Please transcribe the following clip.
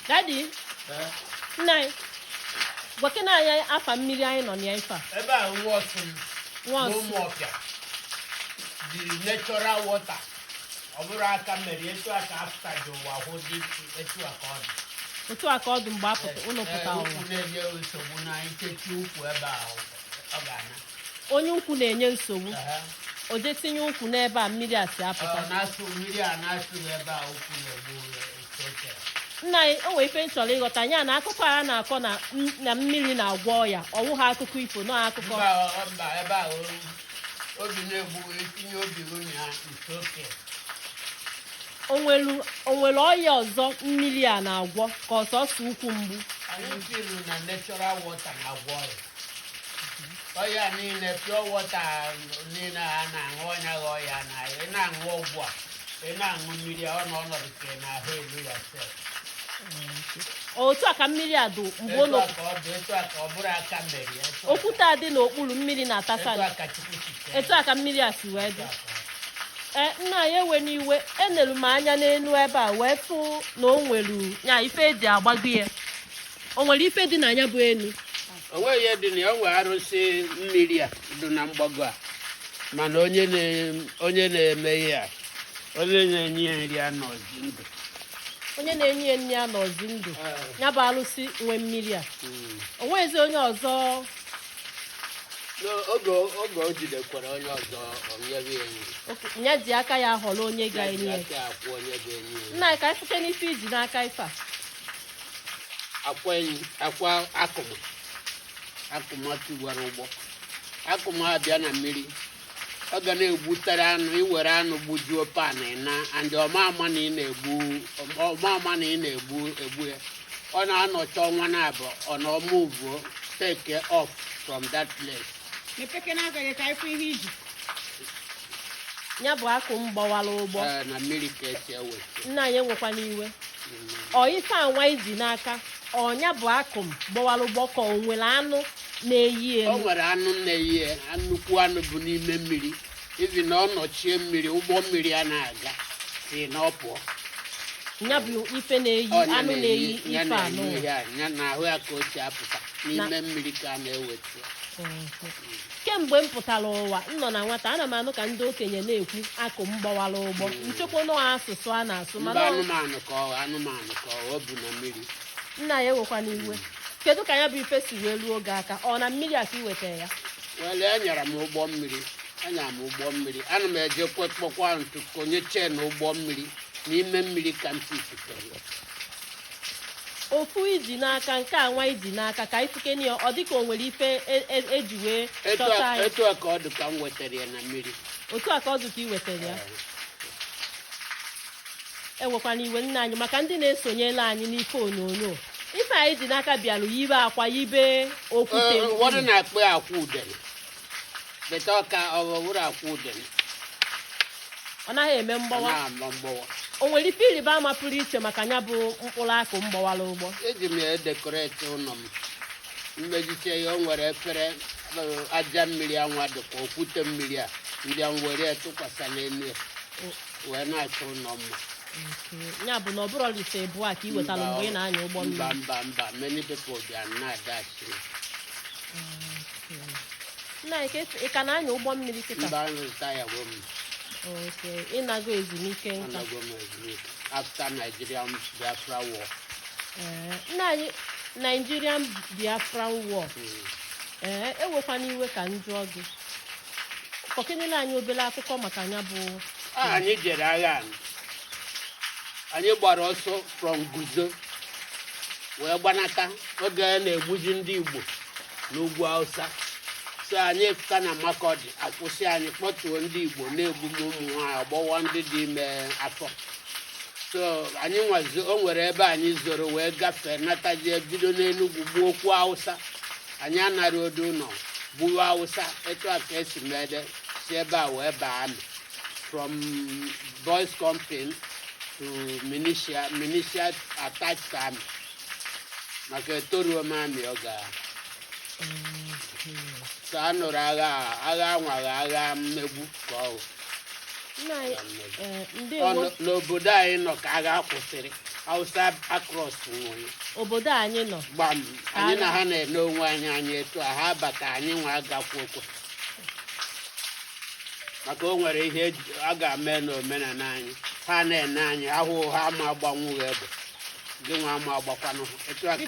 Daddy, nna anyị, gwakena anyị afa mmiri anyị nọ na ya ife a. Ebe a, Nwaosu. Nwaosu. N'Ụmụọfịa, the natural water. Ọ bụrụ aka mere etu a ka afta dị ụwa hụ dị, etu a ka ọ dị. Otu a ka ọ dị mgbe apụta ụnụ pụta Ee, ụwa. Ukwu na-enye nsogbu na nkechi ukwu ebe a, ọ ga-ana. Onye ukwu na-enye nsogbu, Ehe. o je tinye ukwu n'ebe a mmiri a si apụta. Ọ na-asụ mmiri a, na-asụ ebe a ukwu na-egbu oke. Nna anyị, o nwere ife m chọrọ ịghọta ya na akụkọ a na-akọ na mmiri na-agwọ ọya, ọwụ ha akụkọ ifo nọ akụkọ? Mba, mba, ebe a obi na-egbu, etinye obi gị na nso oke. Onwelu ọya ọzọ mmiri a na-agwọ, ka ọsọsọ ukwu mgbu? Anyị filu na natural water na-agwọ ọrịa, ọya niile, pure water niile a na-aṅụ, ọnya gha ọya na ị na-aṅụ ọgwụ a, ị na-aṅụ mmiri a, ọ nọ ọnọdụ ka ị na-ahụ elu ya sef. Otu a ka mmiri a dụ mgbe Etu ụlọ a ka ọ dị, etu a ka ọ bụrụ aka mere ya, etu a okwute a dị n'okpuru mmiri na-atasa. Etu a ka Chukwu si kee. Etu a ka mmiri a si wee dị. Etu a ka ọ dị. Ee, nna anyị, ewe n'iwe, enelu m anya n'elu ebe a wee fụ na o nwere ya ife eji agbago ya. O nwere ife dị na ya bụ elu? O nweghị ihe dị na ya. O nwere arụsị mmiri a dị na mgbago a, mana onye na-eme ihe a, onye na-enye ya nri anọzi ndụ. Onye na-enye ya nri anọzi ndụ, ya bụ arụsị nwe mmiri a? O nweghịzi onye ọzọ? N'oge o jidekwara onye ọzọ, o nyebe ya nri. Ok, ya ji aka ya họrọ onye ga-enye ya. Aka akwụ onye ga-enye ya. Nna anyị, ka anyị fụke n'ife iji n'aka ife a. Akwa enyi, akwa akụma, akụma tiwara ụgbọ, akụma abịa na mmiri, ọ ga na-egbutere anụ. Iwere anụ gbujuo pan na and ọma ama na ị na-egbu, ọma ama na ị na-egbu egbu ya. Ọ na-anọcha ọnwa na abụọ, ọ na ọmụvuo, take off from that place. Mepeke n'aka gị ka anyị fụ ihe iji. Ya bụ akụ m gbawara ụgbọ? Ee, na mmiri ka esi eweta. Nna anyị, enwekwana iwe, ọ ife anwa iji n'aka, ọnya bụ akụ m gbawara ụgbọ, ka o nwere anụ na-eyi O elu? nwere anụ na-eyi ya, nnukwu anụ bụ n'ime mmiri ibi na ọ nọchie mmiri, ụgbọ mmiri a na-aga si na ọ pụọ. Ya bụ ife na-eyi Ọ anụ na-eyi ya ife na-eyi anụ ihe a, ya na ahụ ya ka o si apụta n'ime mmiri ka a na-eweta ya. Kemgbe m pụtara ụwa, m nọ na nwata, ana m anụ ka ndị okenye na-ekwu akụ m gbawara ụgbọ, nchekwa nọ asụsụ a na-asụ Mba. mana Anụmanụ ka ọ, anụmanụ ka ọ bụ na mmiri. Nna ya, ewekwana iwe, kedu ka ya bụ ife si wee ruo oge aka? Ọ na mmiri a ka ị wetara ya? Wele, enyere m ụgbọ mmiri, anyara m ụgbọ mmiri, ana m ejekwe kpọkwa ntu konye chen ụgbọ mmiri n'ime mmiri ka m si ya. Ofu iji n'aka nke a nwa iji n'aka ka ifukene ya, ọ dịka o nwere ife eji wee Etu chọta a ya. Etu a ka ọ dị ka m wetara ya na mmiri. Otu a ka ọ dị ka ị wetara ya. Ewekwana iwe, nna anyị, maka ndị na-esonyela anyị n'ife onyonyo, ife anyị ji n'aka bịalụ yibe akwa, yibe okwute. Ee, ụfọdụ na-akpọ ya akwa udene, beta ọka ọ bụrụ akwa udene. Ọ naghị eme Ọ mgbawa. na-ama mgbawa. O nwere ife ịrịba ama pụrụ iche maka ya bụ mkpụrụ akụ mgbawara ụgbọ? Eji m ya e decorate ụlọ m, mmeziche ya. O nwere efere aja mmiri anwa dịka okwute mmiri a, ndị a m were ya tụkwasị n'elu ya wee na-achọ ụlọ mma. Ya bụ na ọ bụrụ lise abụọ a ka ị wetalụ mgbe ị na-anya ụgbọ Mba. mmiri? Mba, mba, many people bịa na-adachi. Nna anyị, ị ka na-anya ụgbọ mmiri kịta? Mba, retire m. Okay, ịnago ezumike nka. Anago m ezumike after Nigerian Biafra War. Ee, nna anyị, Nigerian Biafran War? Ee, ewekwana iwe ka m jụọ gị, kọkenele anyị obere akụkọ maka ya bụ Ah, anyị jere agha anyị, anyị gbara ọsọ from Guzo wee gbanata oge a na-egbuzi ndị Igbo n'ugwu Hausa. So anyị fụta na Makọdị, akwụsị anyị, kpọtuo ndị Igbo, na-egbu m ụmụ nwaanyị, ọgbọwa ndị dị ime afọ. So anyị nwazi, o nwere ebe anyị zoro wee gafee, natazie, bido n'Enugwu gbuo okwu Hausa. Anyị anara odo ụlọ gbuo Hausa. Etu a ka esi mede si ebe a wee baa army, from boys company to militia, militia attached to army, maka etoruo m army oge a. So a nụrụ agha a, agha anwaghị agha mmegbu ka ọ bụ. Nna anyị, ee, Ọ ndewo. N'obodo anyị nọ ka agha kwụsịrị. Hausa across nwụrụ. Obodo a anyị nọ. Gbam, anyị na ha na-ene onwe anyị anya etu a, ha bata, anyị nwa agakwu okwu, maka o nwere ihe a ga-eme n'omenala anyị. Ha na-ene anyị ahụ, ha ama agbanwughị egbe, gị nwa ama agbakwanụ ha etu a.